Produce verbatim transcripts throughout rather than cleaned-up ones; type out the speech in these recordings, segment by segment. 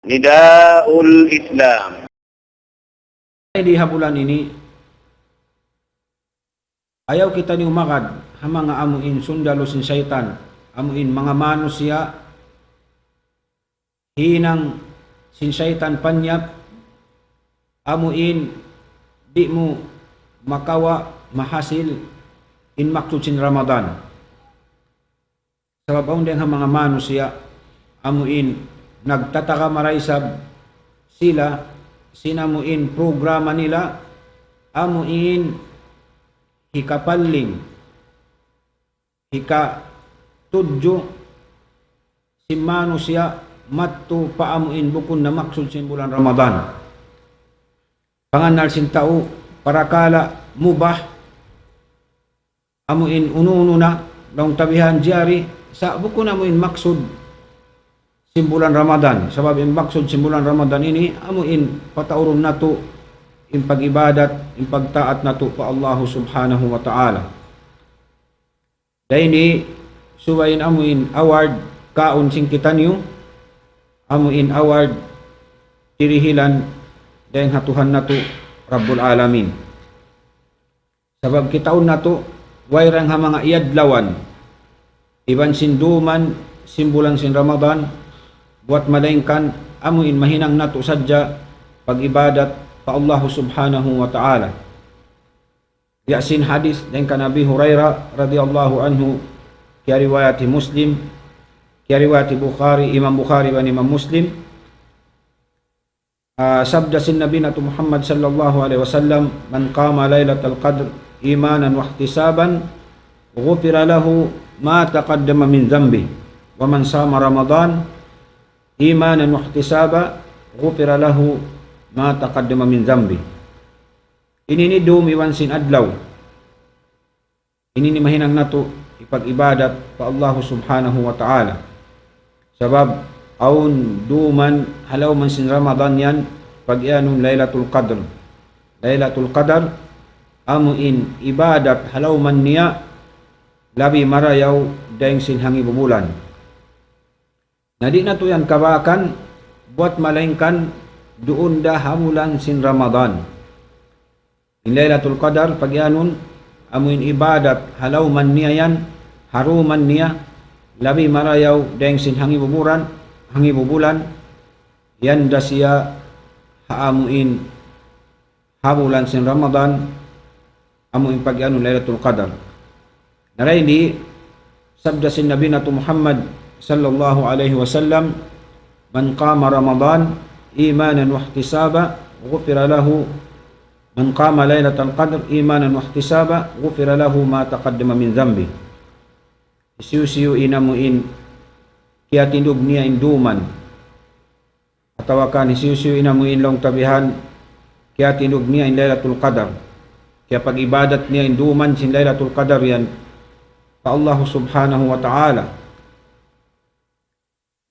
نداء الإسلام. Di ha bulan ini, ayaw kitaniyu magad ha manga amu in sundalu sin saytan, amu in manga manusiya' hinang sin saytan panyap, amu in di' mu makawa' mahasil in maksud sin Ramadan. Sabab awn dayng ha manga manusiya' amu in nagtatagama da isab sila sin amu in programa nila, amu in hikapalling, hikatudju sin manusiya' madtu pa amu in bukun na maksud sin bulan Ramadan. Pangannal sin tau, parakala' mubah, amu in unu-unu na, laung ta bihan jari, sa' bukun amu in maksud sin bulan Ramadan. Sabab in maksud sin bulan Ramadan ini, amu in pataurun natu', in pag-ibadat, in pagtaat natu' pa Allahu Subhanahu wa Ta'ala. Dayn di subay in amu in award kaun sin kitaniyu, amu in award dirihilan dayn ha Tuhan natu' Rabbul Alamin. Sabab kitaun natu', wayruun ha manga iyadlawan, iban sin duman, sin bulan sin Ramadan, buwat malaingkan, amu in mahinang natu' sadja pag-ibadat pa Allahu Subhanahu wa Ta'ala. Biya' sin hadith dayn kan Abi Hurairah radiyallahu anhu, kiyariwayat hi Muslim, kiyariwayat hi Bukhari, Imam Bukhari iban Imam Muslim. Ah, sabda sin Nabi natu' Muhammad sallallahu alayhi wasallam, من قام ليلة القدر إيمانا واحتسابا غفر له ما تقدم من ذنبه، ومن صام رمضان إيمانا واحتسابا غفر له ما تقدم من ذنبه. Ini in dum iban sin adlaw. Ini in mahinang natu' hipag-ibadat pa Allahu Subhanahu wa Ta'ala. Sabab awn duman ha lawm sin Ramadan yan, pag-iyanun Laylatul Qadr. Laylatul Qadr, amu in ibadat ha lawm niya labi marayaw dayn sin hangibu bulan. Na di' natu' yan kabakan, buwat malaingkan duun da ha bulan sin Ramadan. In Laylatul Qadar, pag-iyanun, amu in ibadat ha lawm niya yan, ha dum niya, labi marayaw dayn sin hangibu bulan, hangibu bulan, yan da siya ha amu in ha bulan sin Ramadan, amu in pag-iyanun Laylatul Qadar. Na dayn di, sabda sin Nabi natu' Muhammad sallallahu alayhi wasallam, من قام رمضان إيمانا واحتسابا غفر له، من قام ليلة القدر إيمانا واحتسابا غفر له ما تقدم من ذنبه. Hisiyu-siyu in amu in kiyatindug niya in duman, atawa kan hisiyu-siyu in amu in laung ta bihan, kiyatindug niya in Laylatul Qadar, kiyapag-ibadat niya in duman sin Laylatul Qadar yan pa Allahu Subhanahu wa Ta'ala.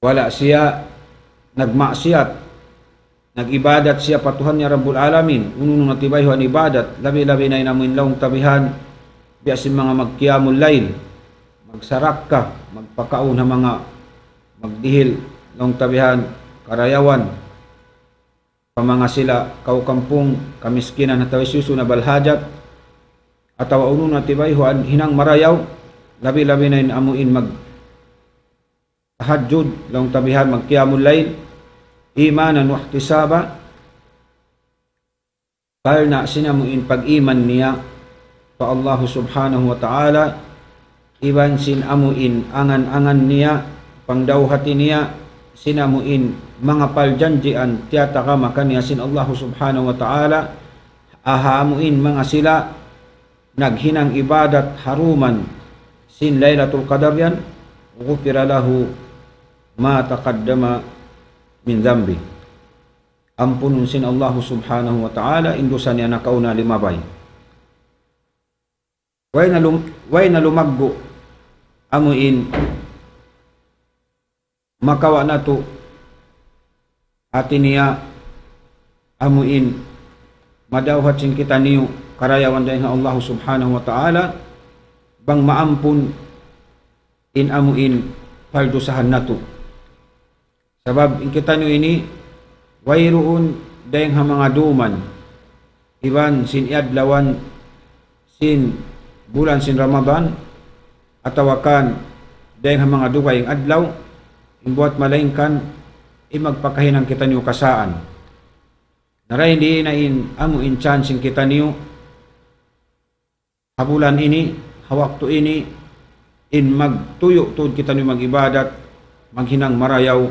Wala' siya nagmaksiyat, nag-ibadat siya pa Tuhan niya Rabbul Alamin, unu-unu na tibayhuan ibadat, labi-labi na in amu in laung ta bihan, biya' sin manga magqiyamul layl, magsarakka, magpakaun ha manga magdihil, laung ta bihan, karayawan, pa manga sila kaw kampung, kamiskinan atawa hisiyu-siyu na balhajat, atawa unu-unu na tibayhuan hinang marayaw, labi-labi na in amu in magtahajjud, laung ta bihan magqiyamul layl, إيمانا واحتسابا, karna' sin amu in pag-iman niya pa Allahu Subhanahu wa Ta'ala, iban sin amu in angan-angan niya, pangdawhati niya, sin amu in manga paljanjian tiyatagama kaniya sin Allahu Subhanahu wa Ta'ala, ha amu in manga sila naghinang ibadat ha dum sin Laylatul Qadar yan, غفر له ما تقدم من ذنبه. Ampunun sin Allahu Subhanahu wa Ta'ala in dusa niya nakauna limabay. Way na lum-, way na lumaggu' amu in makawa' natu', hati niya amu in madawhat sin kitaniyu karayawan dayn ha Allahu Subhanahu wa Ta'ala, bang maampun in amu in paldusahan natu'. Sabab in kitaniyu ini, wayruun dayng ha manga dūman, iban sin iyadlawan sin bulan sin Ramadan, atawa kan dayng ha manga dugaing adlaw, in buwat malaingkan in magpakahinang kitaniyu kasaan. Na dayn di na in amu in chance sin kitaniyu ha bulan ini, ha waktu ini, in magtuyu' tuud kitaniyu mag-ibadat, maghinang marayaw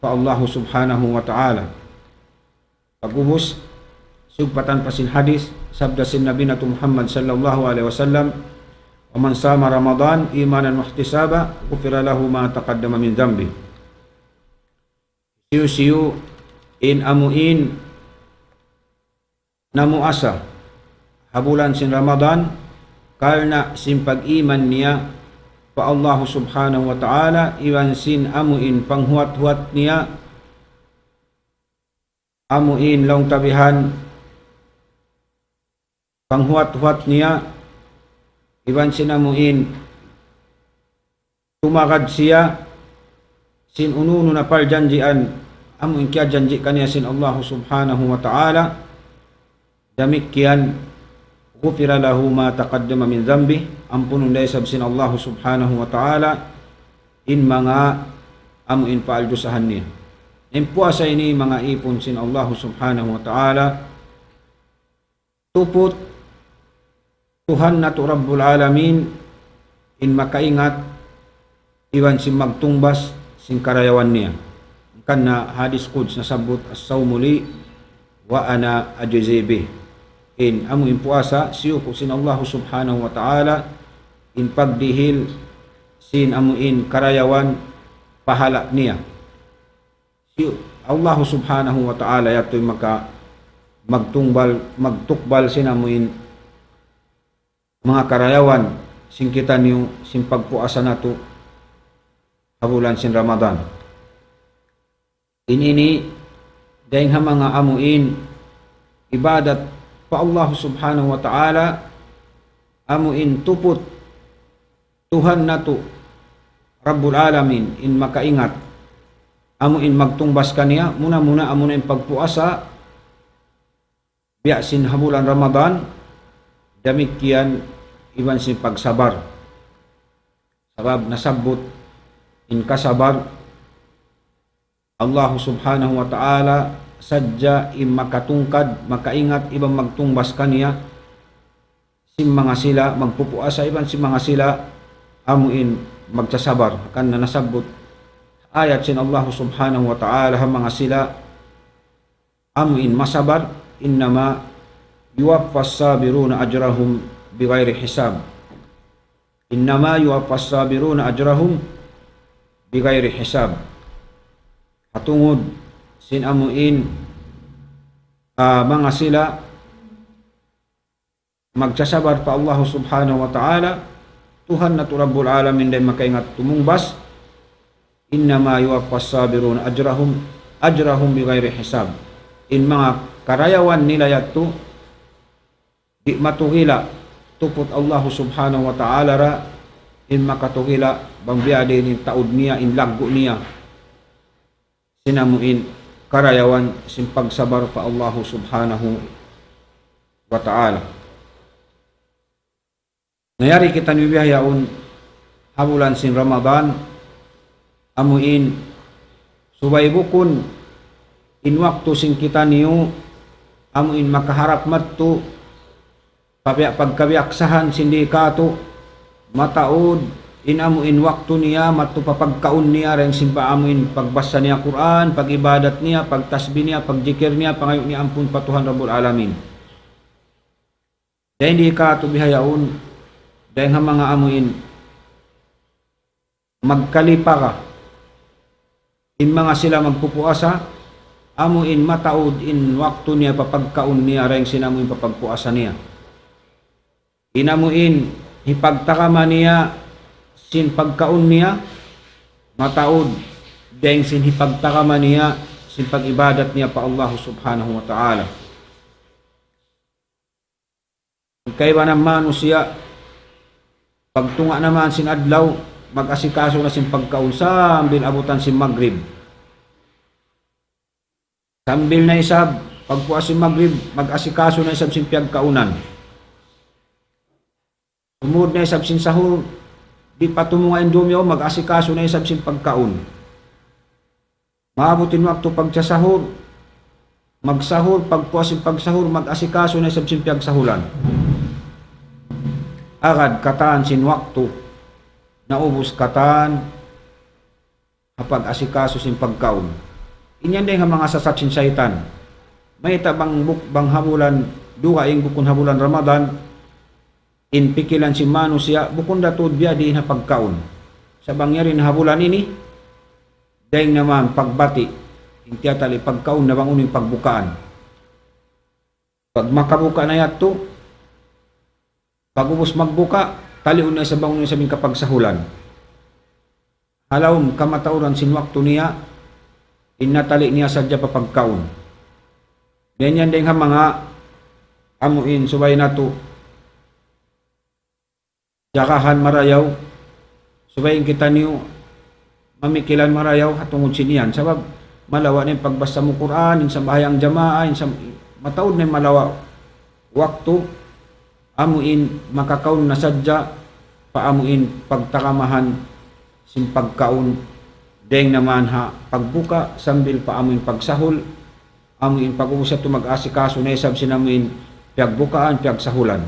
pa Allahu Subhanahu wa Ta'ala. Pag'ubus, siyugpatan pa sin hadith, sabda sin Nabi natu' Muhammad sallallahu alayhi wasallam, ومن صام رمضان إيمانا واحتسابا غفر له ما تقدم من ذنبه. Hisiyu-siyu in amu in namuasa ha bulan sin Ramadan, karna' sin pag-iman niya pa Allahu Subhanahu wa Ta'ala, iban sin amu in panghuwat-huwat niya, amu in laung ta bihan, panghuwat-huwat niya, iban sin amu in tumagad siya sin unu-unu na parjanjian, amu in kiyajanji' kaniya sin Allahu Subhanahu wa Ta'ala, damikkiyan, غفر له ما تقدم من ذنبه, ampunun da isab sin Allahu Subhanahu wa Ta'ala in manga amu in paaldusahan niya. In puasa ini manga ipun sin Allahu Subhanahu wa Ta'ala, tuput Tuhan natu' Rabbul Alamin in makaingat iban sin magtungbas sin karayawan niya. Hangkan na hadith quds nasabbut, الصوم لي وأنا أجزي به. In amu in puasa, siyuku' sin Allahu Subhanahu wa Ta'ala in pagdihil sin amu in karayawan pahala' niya. Si Allahu Subhanahu wa Ta'ala yadtu in maka magtungbal, magtukbal sin amu in manga karayawan sin kitaniyu sin pagpuasa natu' ha bulan sin Ramadan. In ini dayng ha manga amu in ibadat pa Allahu Subhanahu wa Ta'ala, amu in tuput Tuhan natu' Rabbul Alamin in makaingat, amu in magtungbas kaniya, muna-muna amu na in pagpuasa, biya' sin ha bulan Ramadan, damikkiyan iban sin pagsabar. Sabab nasabbut in kasabar, Allahu Subhanahu wa Ta'ala sadja in makatungkad, makaingat iban magtungbas kaniya, sin manga sila magpupuasa iban sin manga sila amu in magsasabar. Hangkan na nasabbut ayat sin Allahu Subhanahu wa Ta'ala ha manga sila amu in masabar, إنما يوفى الصابرون أجرهم بغير حساب. إنما يوفى الصابرون أجرهم بغير حساب. Ha tungud sin amu in, ah, manga sila magsasabar pa Allahu Subhanahu wa Ta'ala, Tuhan natu' Rabbul Alamin da in makaingat tumungbas, إنما يوفى الصابرون أجرهم، أجرهم بغير حساب. In manga karayawan nila yadtu, di' matugila, tuput Allahu Subhanahu wa Ta'ala ra in makatugila, bang biya' diin in taud niya, in laggu' niya sin amu in karayawan sin pagsabar pa Allahu Subhanahu wa Ta'ala. Na yari kitaniyu bihaun ha bulan sin Ramadan, amu in subay bukun in waktu sin kitaniyu, amu in makaharap madtu pa biya' pagkabiyaksahan sin di' katu', mataud in amu in waktu niya, madtu pa pagkaun niya, dayn sin pa amu in pagbasa niya Qur'an, pag-ibadat niya, pagtasbih niya, pagjikir niya, pangayu' niya ampun pa Tuhan Rabbul Alamin. Dayn di' katu' bihaun, dayn ha manga amu in magkalipara in manga sila magpupuasa, amu in mataud in waktu niya pa pagkaun niya, dayn sin amu in pa pagpuasa niya. In amu in hipagtarama niya sin pagkaun niya, mataud dayn sin hipagtarama niya sin pag-ibadat niya pa Allah Subhanahu wa Ta'ala. Kaibanan manusiya', pagtunga' na man sin adlaw, mag-asikasu na sin pagkaun sambil abutan sin magrib. Sambil na isab, pagpuas sin Magrib, mag-asikasu na isab sin piyagkaunan. Sumud na isab sin sahur, di' pa tumunga' in dumiyaw, mag-asikasu na isab sin pagkaun. Maabut in waktu pagsasahur, magsahur, pagpuas sin pagsahur, mag-asikasu na isab sin piyagsahulan. Agad katan sin waktu, naubus katan, ha pag-asikasu sin pagkaun. In yan dayn ha manga sasat sin saytan. Mayta' bang buk-, bang ha bulan dugaing bukun ha bulan Ramadan, in pikilan sin manusiya', bukun da tuud biya' diin ha pagkaun. Sa' bang yari na ha bulan ini, dayn naman pagbati', in tiyatali' pagkaun na bang unu in pagbukaan. Pag makabuka na yadtu, pag-ubus magbuka, taliun na isab bang unu isab in kapagsahulan. Ha lawm kamatauran sin waktu niya, in natali' niya sadja pa pagkaun. Dayn yan dayn ha manga amu in subay natu' jagahan marayaw, subay in kitaniyu mamikilan marayaw ha tungud sin yan. Sabab malawa' na in pagbasa mu Qur'an, in sambahayang jamaa, in sam-, mataud na in malawa' waktu, amu in makakaun na sadja pa amu in pagtagamahan sin pagkaun, dayn naman ha pagbuka sambil pa amu in pagsahul, amu in pag-ubus yadtu mag-asikasu na isab sin amu in piyagbukaan, piyagsahulan.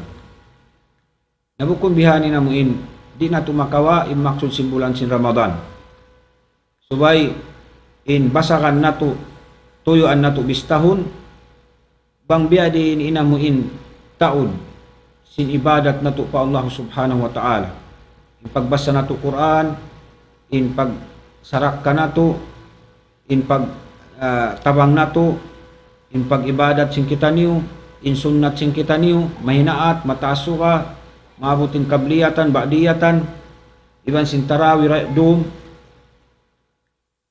Na bukun bihaini na amu in, di' natu' makawa' in maksud sin bulan sin Ramadan. Subay in basagan natu', tuyuan natu' bistahun, bang biya' diin in amu in taud sin ibadat natu' pa Allah Subhanahu wa Ta'ala. In pagbasa natu' Qur'an, in pagsarakka natu', in pag, ah, tabang natu', in pag-ibadat sin kitaniyu, in sunnat sin kitaniyu, mahinaat, mataas suga, maabut in kabliyatan, ba'diyatan, iban sin tarawi ra-, dum.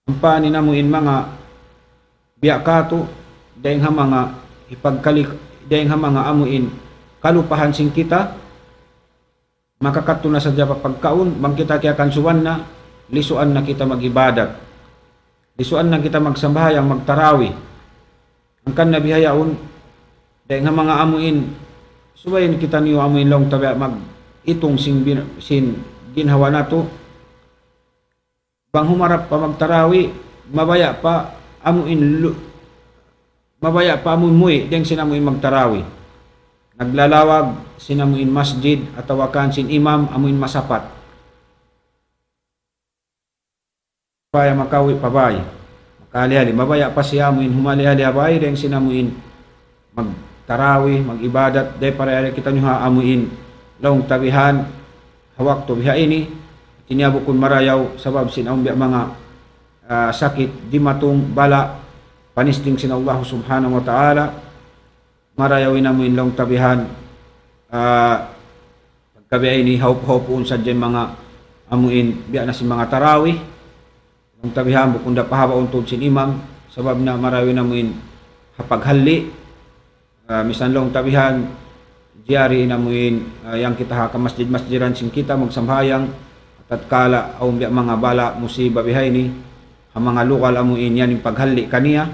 Ampa in amu in manga biya' katu', dayn ha manga hipagkali-, dayn ha manga amu in kalupahan sin kita, makakadtu na sadja pa pagkaun, bang kita kiyakansuban na, lisuan na kita mag-ibadat. Lisuan na kita magsambahayang, magtarawi. Hangkan na bihaun, dayn ha manga amu in, subay in kitaniyu amu in laung ta biya' mag-itung sin bin-, sin ginhawa natu'. Bang humarap pa magtarawi, mabaya' pa amu in lu-, mabaya' pa amu in muwi', dayn sin amu in magtarawi. Naglalawag sin amu in masjid, atawa kan sin imam, amu in masapat. Supaya makauwi' pa bay. Makahali-hali. Mabaya' pa siya amu in humali-hali ha bay, dayn sin amu in magtarawi, mag-ibadat, dayn para yari kitaniyu ha amu in laung ta bihan, ha waktu biha ini, hati niya bukun marayaw, sabab sin amu biya' manga, ah, sakit, dimatung, bala', panisting sin Allah Subhanahu wa Ta'ala, marayaw in amu in laung ta bihan, ah, pagka biya' ini haup-, haupuun sadja in manga amu in biya' na sin manga tarawi. Laung ta bihan bukun da pahabaun tuud sin imam, sabab na marayaw in amu in ha paghalli'. Ah, misan laung ta bihan, jari in amu in, ah, yan kita ha kamasjid-masjidan sin kita magsambahayang, tatkala awn biya' manga bala', musiba biha ini, ha manga lugal amu in yan in paghalli' kaniya,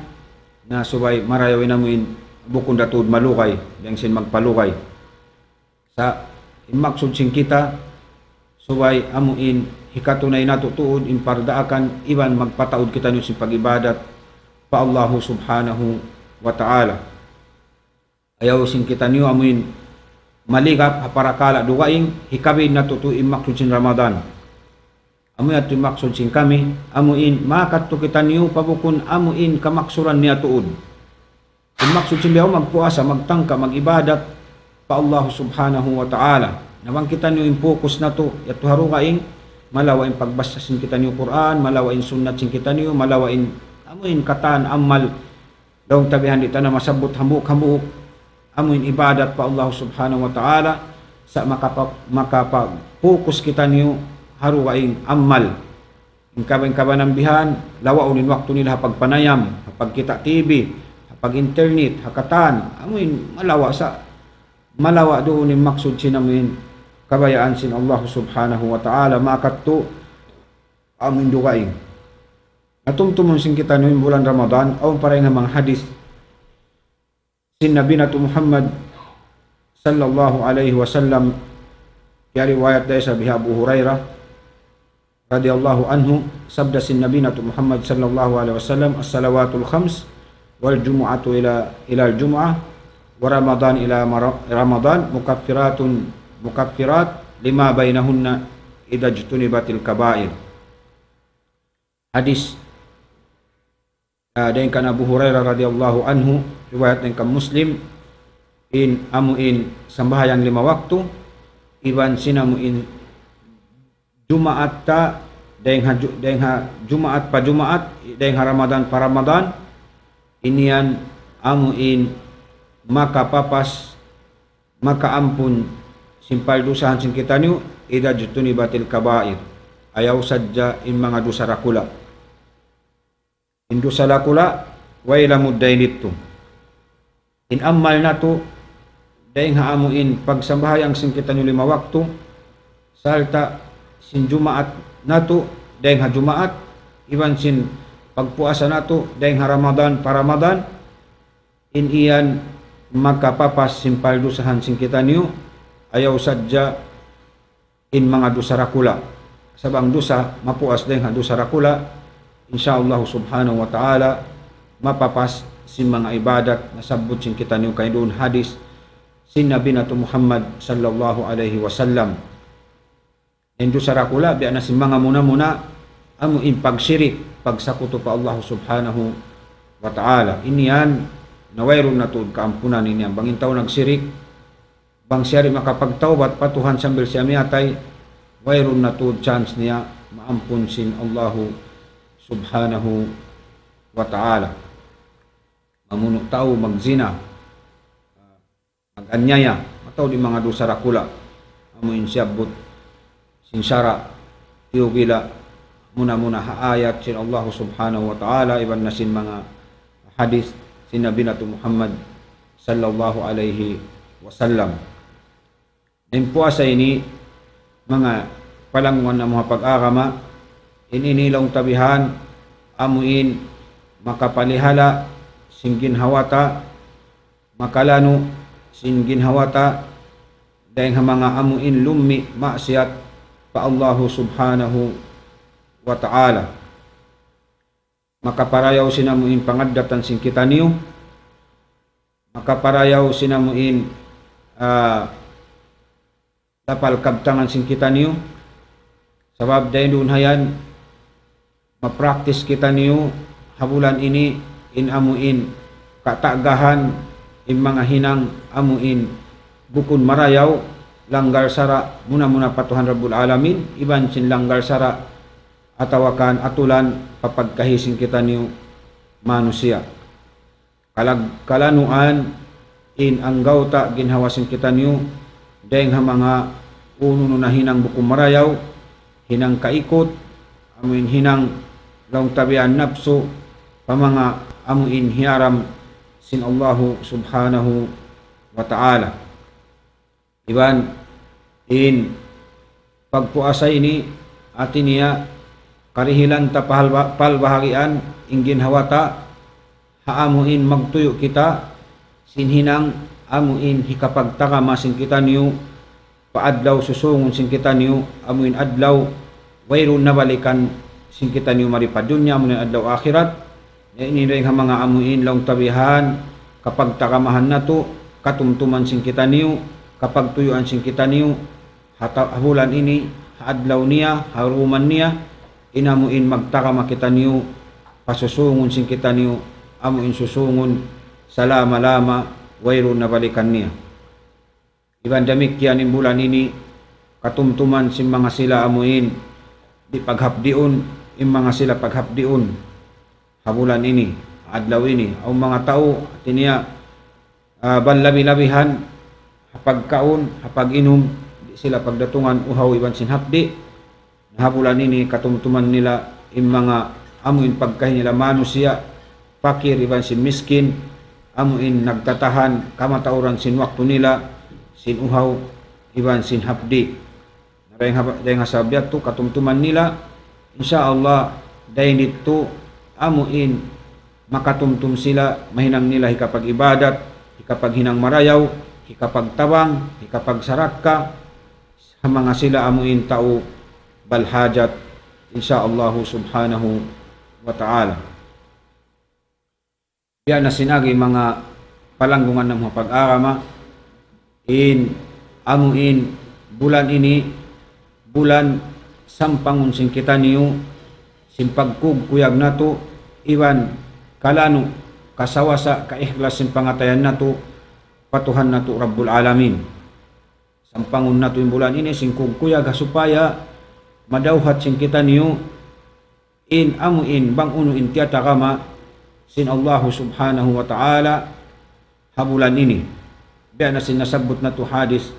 na subay marayaw in amu in bukun da tuud malugay, dayn sin magpalugay. Sa' in maksud sin kita, subay amu in hikatunay natu' tuud in pardaakan iban magpataud kitaniyu sin pag-ibadat pa Allahu Subhanahu wa Ta'ala. Ayaw sin kitaniyu amu in maligap ha parakala' dugaing, hikabin natu' tuud in maksud sin Ramadan. Amu yadtu in maksud sin kami, amu in makadtu kitaniyu pa bukun amu in kamaksuran niya tuud. In maksud sin bihaun magpuasa, magtangka, mag-ibadat pa Allah Subhanahu wa Ta'ala. Na bang kitaniyu in focus natu', yadtu ha dugaing, malawa' in pagbasa sin kitaniyu Qur'an, malawa' in sunnat sin kitaniyu, malawa' in amu in katan amal, laung ta bihan di' ta na masabbut hambuuk-hambuuk, amu in ibadat pa Allah Subhanahu wa Ta'ala, sa' makapa-, makapa-focus kitaniyu ha dugaing amal. In kaban-kabanan bihan, lawaun in waktu nila ha pagpanayam, ha pagkita' T V, ha pag-internet, ha katan, amu in malawa' sa', malawa' duun in maksud sin amu in kabayaan sin Allah Subhanahu wa Ta'ala, makadtu amu in dugaing. Natumtumun sin kitaniyu in bulan Ramadan, awn pa dayn ha manga hadith sin Nabi natu' Muhammad sallallahu alayhi wasallam, kiyariwayat da isab hi Abu Hurairah radiyallahu anhu, sabda sin Nabi natu' Muhammad sallallahu alayhi wasallam, "الصلوات الخمس والجمعة إلى، إلى الجمعة ورمضان إلى مر-، رمضان مكفرات، مكفرات لما بينهن إذا اجتنبت الكبائر." Hadith, ah, dayn kan Abu Hurairah radiyallahu anhu, riwayat dayn kan Muslim, in amu in sambahayang lima waktu, iban sin amu in Jumaat ta, dayn ha Ju-, dayn ha Jumaat pa Jumaat, dayn ha Ramadan pa Ramadan, in yan amu in makapapas, makaampun sin paldusahan sin kitaniyu, إذا اجتنبت الكبائر. Ayaw sadja in manga dusa dakula'. In dusa dakula', way lamud dayn ditu. In amal natu', dayn ha amu in pagsambahayang sin kitaniyu lima waktu, sarta' sin Jumaat natu', dayn ha Jumaat, iban sin pagpuasa natu', dayn ha Ramadan pa Ramadan, in yan makapapas sin paldusahan sin kitaniyu, ayaw sadja in manga dusa dakula'. Sabab in dusa mapuas dayn ha dusa dakula', insya Allah subhanahu wa ta'ala, mapapas sin manga ibadat nasabbut sin kitaniyu kay duun hadith sin Nabi natu' Muhammad sallallahu alayhi wasallam. In dusa dakula', biya' na sin manga muna-muna, amu in pagshirik, pagsakutu pa Allah subhanahu wa ta'ala. In yan, na wayruun na tuud kaampunan in yan. Bang in tau nagshirik, bang siya di' makapagtawbat pa Tuhan sambil siya miyatay, wayruun na tuud chance niya maampun sin Allahu subhanahu wa ta'ala. Mamunu' tau, magzina, mag-anyaya, atawa di' manga dusa dakula', amu in siyabbut sin sara', tiyubila, muna-muna ha ayat sin Allah subhanahu wa ta'ala, iban na sin manga hadith sin Nabi natu' Muhammad sallallahu alayhi wasallam. In puasa ini, manga palangwan namu' ha pag-agama, in ini laung ta bihan, amu in makapalihala' sin ginhawa ta, makalanu' sin ginhawa ta, dayn ha manga amu in lummi' maksiyat pa Allahu subhanahu wa ta'ala. Makaparayaw sin amu in pangaddatan sin kitaniyu, makaparayaw sin amu in, ah, lapal kabtangan sin kitaniyu. Sabab dayn duun ha yan, ma-practice kitaniyu ha bulan ini in amu in katagahan in manga hinang amu in bukun marayaw, langgal sara', muna-muna pa Tuhan Rabbul Alamin, iban sin langgal sara' atawa kan atulan pa pagkahi sin kitaniyu manusiya'. Kalag-, kalanuan in anggawta' ginhawa sin kitaniyu, dayn ha manga unu-unu na hinang bukun marayaw, hinang kaikut, amu in hinang laung ta bihan napsu, pa manga amu in hiyaram sin Allahu subhanahu wa ta'ala. Iban in pagpuasa ini, hati niya, karihilan ta pahal-, palbahagian in ginhawa ta, ha amu in magtuyu' kita sin hinang amu in hikapagtagama sin kitaniyu pa adlaw susūngun sin kitaniyu, amu in adlaw wayruun na balikan sin kitaniyu mari pa dunya, amu in adlaw akhirat. Na ini dayn ha manga amu in laung ta bihan kapagtagamahan natu', katumtuman sin kitaniyu, kapagtuyuan sin kitaniyu, ha ta-, ha bulan ini, ha adlaw niya, ha duman niya, in amu in magtagama kitaniyu, pa susūngun sin kitaniyu, amu in susūngun salama-lama, wayruun na balikan niya. Iban damikkiyan in bulan ini, katumtuman sin manga sila amu in di' paghapdiun, in manga sila paghapdiun ha bulan ini, adlaw ini. Awn manga tau, hati niya, ah, bang labi-labihan ha pagkaun, ha pag-inum, di' sila pagdatungan uhaw iban sin hapdi'. Na ha bulan ini katumtuman nila in manga amu in pagkahi nila manusiya', pakir iban sin miskin, amu in nagtatahan kamatauran sin waktu nila, sin uhaw iban sin hapdi'. Na dayn ha, dayn ha sabab yadtu katumtuman nila, insya Allah, dayn ditu amu in makatumtum sila, mahinang nila hikapag-ibadat, hikapaghinang marayaw, hikapagtabang, hikapagsarakka, ha manga sila amu in tau balhajat, insya Allahu subhanahu wa ta'ala. Biya' na sin agi manga palanggungan namu' ha pag-agama, in amu in bulan ini, bulan sampangun sin kitaniyu, sin pagkugkuyag natu', iban kalanu', kasawasa, kaikhlas sin pangatayan natu', pa Tuhan natu' Rabbul Alamin. Sampangun natu' in bulan ini, sin kugkuyag ha supaya madawhat sin kitaniyu, in amu in bang unu in tiyatagama sin Allahu subhanahu wa ta'ala ha bulan ini. Biya' na sin nasabbut natu' hadis,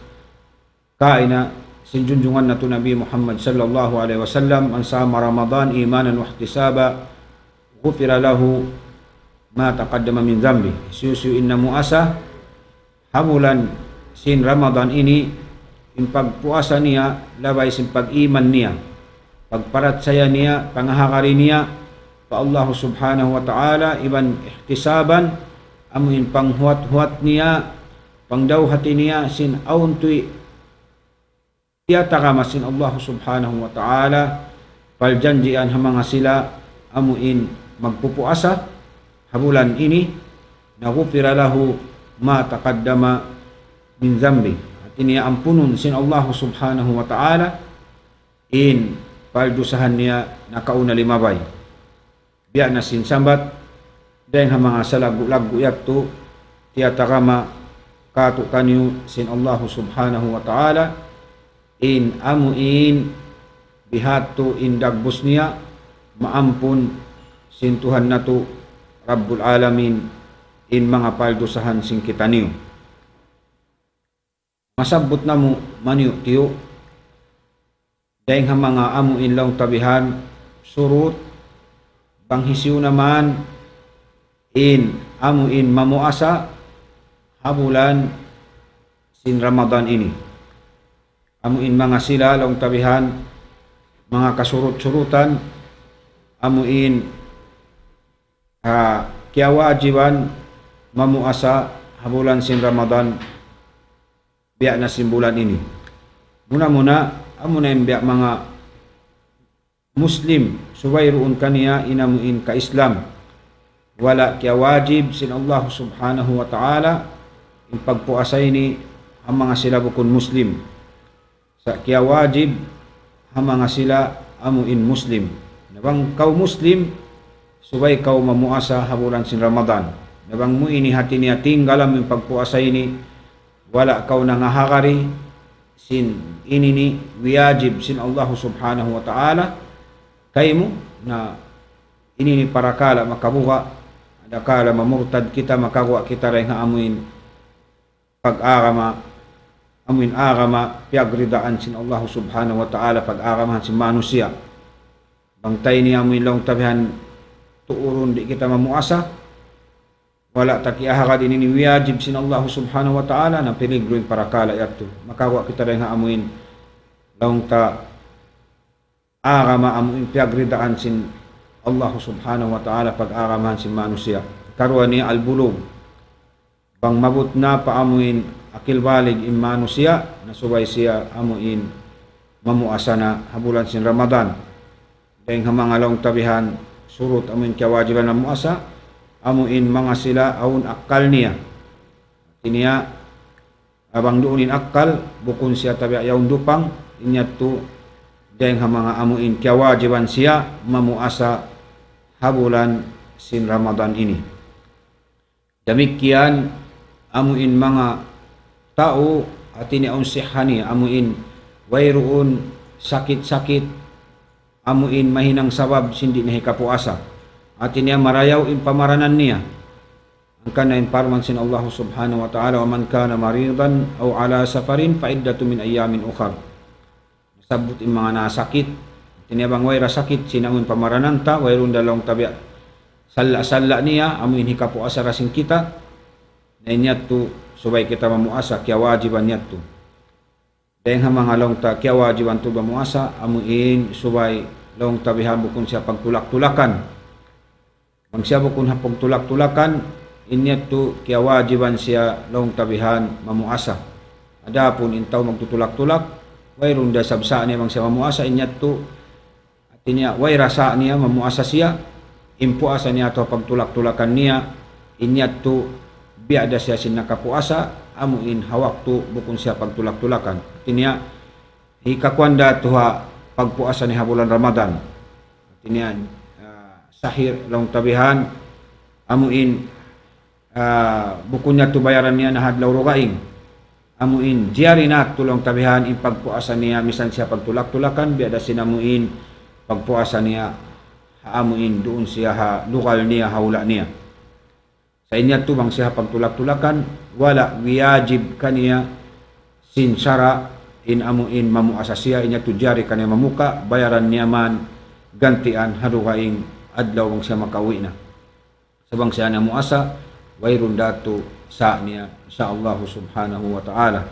kaina sin junjungan natu' Nabi Muhammad sallallahu alayhi wasallam, من صام رمضان إيمانا واحتسابا غفر له ما تقدم من ذنبه. Hisiyu-siyu in namuasa ha bulan sin Ramadan ini, in pagpuasa niya, labay sin pag-iman niya, pagparachaya niya, pangahagari niya pa Allah subhanahu wa ta'ala, iban ihtisaban, amu in panghuwat-huwat niya, pangdawhati niya, sin awn tuy tiyatagama sin Allah subhanahu wa ta'ala, paljanjian ha manga sila amu in magpupuasa ha bulan ini, na غفر له ما تقدم من ذنبه. Hati niya ampunun sin Allah subhanahu wa ta'ala in paldusahan niya nakauna limabay. Biya' na sin sambat, dayng ha manga salaggu'-laggu' yadtu, tiyatagama kātu'niyu sin Allahu subhanahu wa ta'ala, in amu in bihadtu in dagbus niya, maampun sin Tuhan natu' Rabbul Alamin in manga paldusahan sin kitaniyu. Masabbut namu' maniyu'-tiyu', dayng ha manga amu in laung ta bihan, surut, bang hisiyu na man in amu in mamuasa ha bulan sin Ramadan ini. Amu in manga sila laung ta bihan, manga kasurut-surutan, amu in, ah, kiyawajiban mamuasa ha bulan sin Ramadan, biya' na sin bulan ini. Muna-muna, amu na in biya' manga Muslim, subay duun kaniya in amu in ka-Islam. Wala' kiyawajib sin Allah subhanahu wa ta'ala in pagpuasa ini ha manga sila bukun Muslim. Sa' kiyawajib ha manga sila amu in Muslim. Na bang kaw Muslim, subay kaw mamuasa ha bulan sin Ramadan. Na bang mu ini hati niya tinggalan in pagpuasa ini, wala' kaw nangahagari sin ini ini wiyajib sin Allah subhanahu wa ta'ala kaymu, na ini ini parakala' makabuga', adakala mamurtad kita, makaguwa' kita dayng ha amu in pag-agama, amu in agama piyagridaan sin Allah subhanahu wa ta'ala, pag-agamahan sin manusiya'. Bang ta ini amu in laung ta bihan tuurun di' kita mamuasa, wala' ta kiyahagad in ini wiyajib sin Allah subhanahu wa ta'ala, na piligru in parakala' yadtu. Makaguwa' kita dayng ha amu in laung ta agama amu in piyagridaan sin Allah subhanahu wa ta'ala, pag-agamahan sin manusiya'. Karuwa niya al-bulug. Bang maabut na pa amu in akil balig in manusiya', na subay siya amu in mamuasa na ha bulan sin Ramadan. Dayng ha manga laung ta bihan surut amu in kiyawajiban mamuasa, amu in manga sila awn akkal niya. Hati niya, bang duun in akkal, bukun siya tabiya' yaun dupang, in yadtu dayng ha manga amu in kiyawajiban siya mamuasa ha bulan sin Ramadan ini. Damikkiyan amu in manga tau, hati niya awn sihha niya, amu in wayruun sakit-sakit, amu in mahinang sabab sin di' na hikapuasa. Hati niya marayaw in pamaranan niya. Hangkan na in parman sin Allah subhanahu wa ta'ala, ومن كان مريضا أو على سفر فعدة من أيام أخر. Nasabbut in manga nasakit. Hati niya bang way da sakit sin amu in pamaranan ta, wayruun da laung ta biya' salla'-salla' niya, amu in hikapuasa da sin kita. Na in yadtu, subay kita mamuasa, kiyawajiban yadtu. Dayng ha manga laung ta kiyawajiban tuud mamuasa, amu in subay laung ta bihan bukun siya pagtulak-tulakan. Bang siya bukun ha pagtulak-tulakan, in yadtu kiyawajiban siya laung ta bihan mamuasa. Adapun in tau magtutulak-tulak, wayruun da isab sa' niya bang siya mamuasa, in yadtu, hati niya, way ra sa' niya mamuasa siya, in puasa niya atawa pagtulak-tulakan niya, in yadtu, biya' da siya sin nakapuasa, amu in ha waktu bukun siya pagtulak-tulakan. Hati niya, hikakuan da tuud ha pagpuasa niya ha bulan Ramadan. Hati niya, ah, sahih laung ta bihan, amu in, ah, bukun niya tuud bayaran niya na ha adlaw dugaing. Amu in, jari na tuud laung ta bihan in pagpuasa niya, misan siya pagtulak-tulakan, biya' da sin amu in pagpuasa niya, ha amu in duun siya ha lugal niya, ha hula' niya. Sa' in yadtu bang siya ha pagtulak-tulakan, wala' wiyajib kaniya sin sara' in amu in mamuasa siya, in yadtu jari kaniya mamuka, bayaran niya man gantian ha dugaing adlaw bang siya makauwi' na. Sa' bang siya namuasa, wayruun da tuud sa' niya, insya Allah subhanahu wa ta'ala.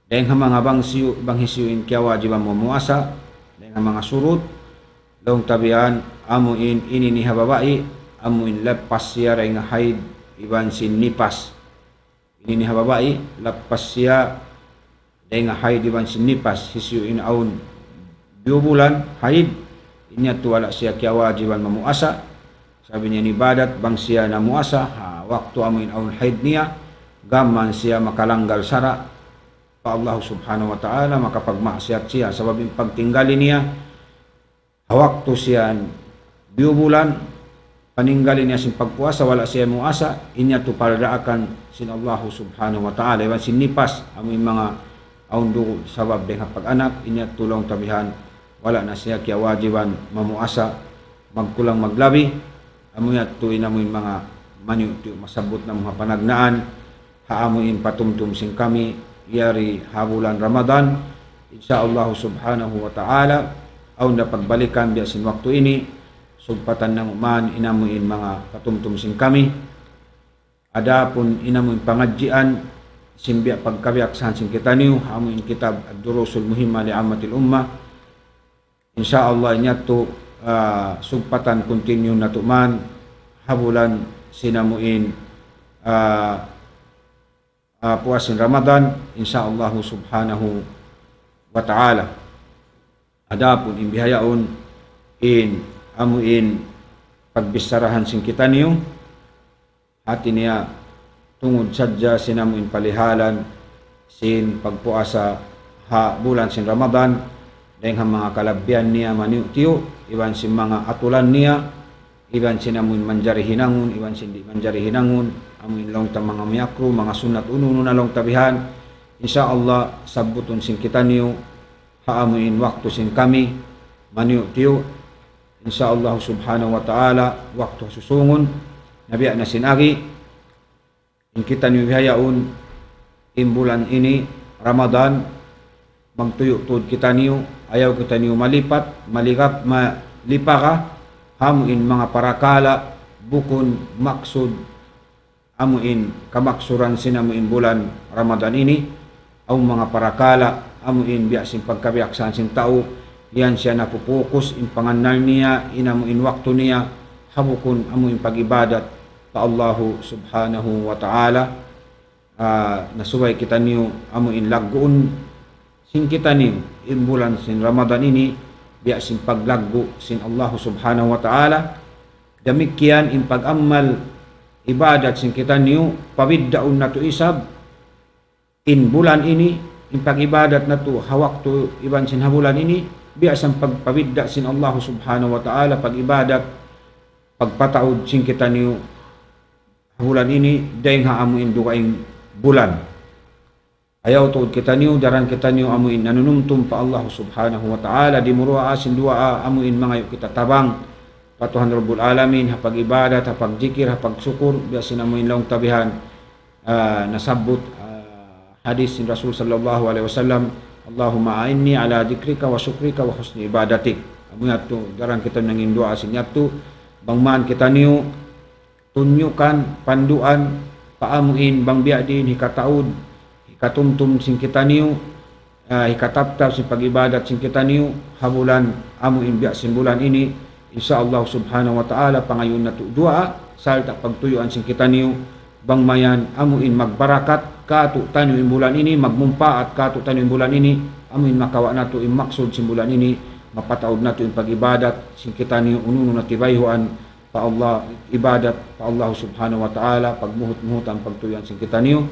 Dayng ha manga bang hisiyu, bang hisiyu in kiyawajiban mamuasa, dayng ha manga surut, laung ta bihan, amu in ini ini ha babai, amu in lappas siya dayng ha haid iban sin nipas. Ini ini ha babai, lappas siya dayng ha haid iban sin nipas, hisiyu in awn diyubulan haid, in yadtu wala' siya kiyawajiban mamuasa, sabab in ibadat, bang siya namuasa, ha waktu amu in awn haid niya, gam mayan siya makalanggal sara', pa Allah subhanahu wa ta'ala, makapagmaksiyat siya. Sabab in pagtinggali niya, ha waktu siya diyubulan, paninggali niya sin pagpuasa, wala' siya muasa, in yadtu pardaakan sin Allah subhanahu wa ta'ala, iban sin nipas, amu in manga awn dugu' sabab dayng ha pag-anak, in yadtu laung ta bihan, wala' na siya kiyawajiban mamuasa, magkulang maglabi, amu yadtu in amu in manga maniyu'-tiyu' masabbut namu' ha panagnaan, ha amu in patumtum sin kami, yari ha bulan Ramadan, insya Allah subhanahu wa ta'ala, awn da pagbalikan biya' sin waktu ini, sugpatan namu' man in amu in manga patumtum sin kami, adapun in amu in pangadjian, sin biya' pagkabiyaksahan sin kitaniyu, ha amu in kitab Ad-Durusul Muhimma li Ammatil Ummah, insya Allah, in yadtu, ah, sugpatan continue natu' man ha bulan sin amu in, ah, ah, puas sin Ramadan, insya Allah subhanahu wa ta'ala. Adapun in bihaun, in amu in pagbicharahan sin kitaniyu, hati niya tungud sadja sin amu in palihalan sin pagpuasa ha bulan sin Ramadan, dayng ha manga kalabihan niya maniyu'-tiyu', iban sin manga atulan niya, iban sin amu in manjari hinangun, iban sin di' manjari hinangun, amu in laung ta manga miyakru, manga sunnat unu-unu na laung ta bihan. Insya Allah, sabbutun sin kitaniyu, ha amu in waktu sin kami, maniyu'-tiyu', insya Allah subhanahu wa ta'ala, waktu susungun, na biya' na sin agi, in kitaniyu bihaun, in bulan ini, Ramadan, magtuyu' tuud kitaniyu, ayaw kitaniyu malipat, maligap, malipara, ha amu in manga parakala', bukun maksud, amu in kamaksuran sin amu in bulan Ramadan ini, awn manga parakala', amu in biya' sin pagkabiyaksahan sin tau, yan siya napupukus in pangannal niya, in amu in waktu niya, ha bukun amu in pag-ibadat pa Allahu subhanahu wa ta'ala, ah, na subay kitaniyu amu in lagguun sin kitaniyu in bulan sin Ramadan ini, biya' sin paglaggu' sin Allahu subhanahu wa ta'ala, damikkiyan in pag-amal ibadat sin kitaniyu, pabiddaun natu' isab, in bulan ini, in pag-ibadat natu' ha waktu iban sin ha bulan ini, biya' sin pagpabidda' sin Allahu subhanahu wa ta'ala, pag-ibadat, pagpataud sin kitaniyu, ha bulan ini, dayng ha amu in dugaing bulan. Ayaw tuud kitaniyu, daran kitaniyu amu in nanunumtum pa Allah subhanahu wa ta'ala, di' mu duwaa sin duwaa amu in mangayu' kita tabang pa Tuhan Rabbul Alamin, ha pag-ibadat, ha pagjikir, ha pagsukur, biya' sin amu in laung ta bihan, ah, nasabbut, ah, hadis sin Rasul sallallahu alayhi wasallam, اللهم أعني على ذكرك وشكرك وحسن عبادتك. Amu yadtu, daran kita nangin duwaa sin yadtu, bang man kitaniyu, tunjukan, panduan, pa amu in bang biya' diin hikataud, hikatumtum sin kitaniyu, ah, hikataptap sin pag-ibadat sin kitaniyu, ha bulan amu in biya' sin bulan ini, Insya Allah subhanahu wa ta'ala, pangayuun natu' duwaa, sarta' pagtuyuan sin kitaniyu, bang mayan amu in magbarakat kātu'niyu in bulan ini, magmumpaat kātu'niyu in bulan ini, amu in makawa' natu' in maksud sin bulan ini, mapataud natu' in pag-ibadat sin kitaniyu, unu-unu na tibayhuan pa Allah, ibadat pa Allah subhanahu wa ta'ala, pagmuhut-muhutan pagtuyuan sin kitaniyu.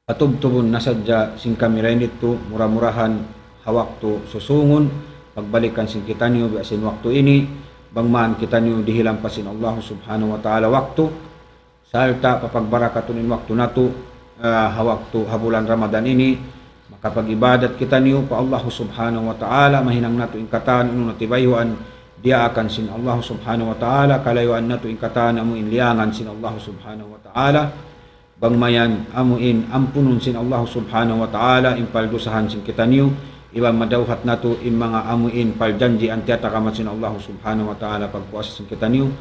Patubtubun na sadja sin kami dayn ditu, mura-murahan ha waktu susungun, pagbalikan sin kitaniyu biya' sin waktu ini, bang man kitaniyu dihilan pa sin Allah subhanahu wa ta'ala waktu, sarta' papagbarakatun in waktu natu', ah, ha waktu ha bulan Ramadan ini, makapag-ibadat kitaniyu pa Allah subhanahu wa ta'ala, mahinang natu' in katan, unu na tibayhuan, diyaakan sin Allah subhanahu wa ta'ala, kalayuan natu' in katan, amu in liyangan sin Allah subhanahu wa ta'ala. Bang mayan amu in ampunun sin Allah subhanahu wa ta'ala in paldusahan sin kitaniyu, iban madawhat natu' in manga amu in paljanjian tiyatakaman sin Allah subhanahu wa ta'ala pagpuasa sin kitaniyu.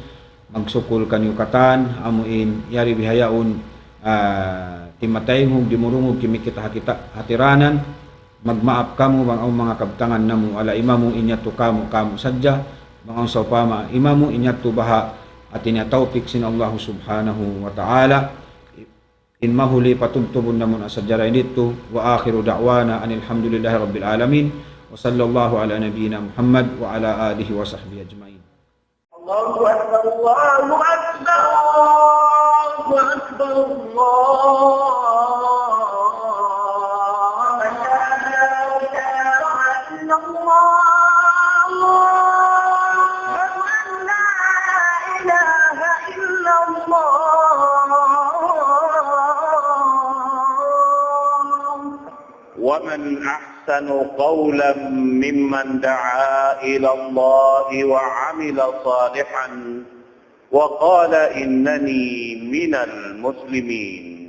Magsukul kaniyu katan, amu in yari bihaun, ah, timataynghug, dimurungug, kimikita ha kita hatiranan, magmaap kamu bang awn manga kabtangan namu' ala imamu, in yadtu kamu', kamu' sadja, bang awn sawpama imamu, in yadtu baha' hati niya tawpik sin Allah subhanahu wa ta'ala. In mahuli patubtubun namu' na sadja dayn ditu. وآخر دعوانا أن الحمد لله رب العالمين. وصلى الله على نبينا محمد وعلى آله وصحبه أجمعين. الله أكبر، الله أكبر، الله أكبر، الله أكبر. أشهد أن لا إله إلا الله. أشهد أن لا إله إلا الله. ومن أحسن قولا ممن دعا إلى الله وعمل صالحا وقال إنني من المسلمين.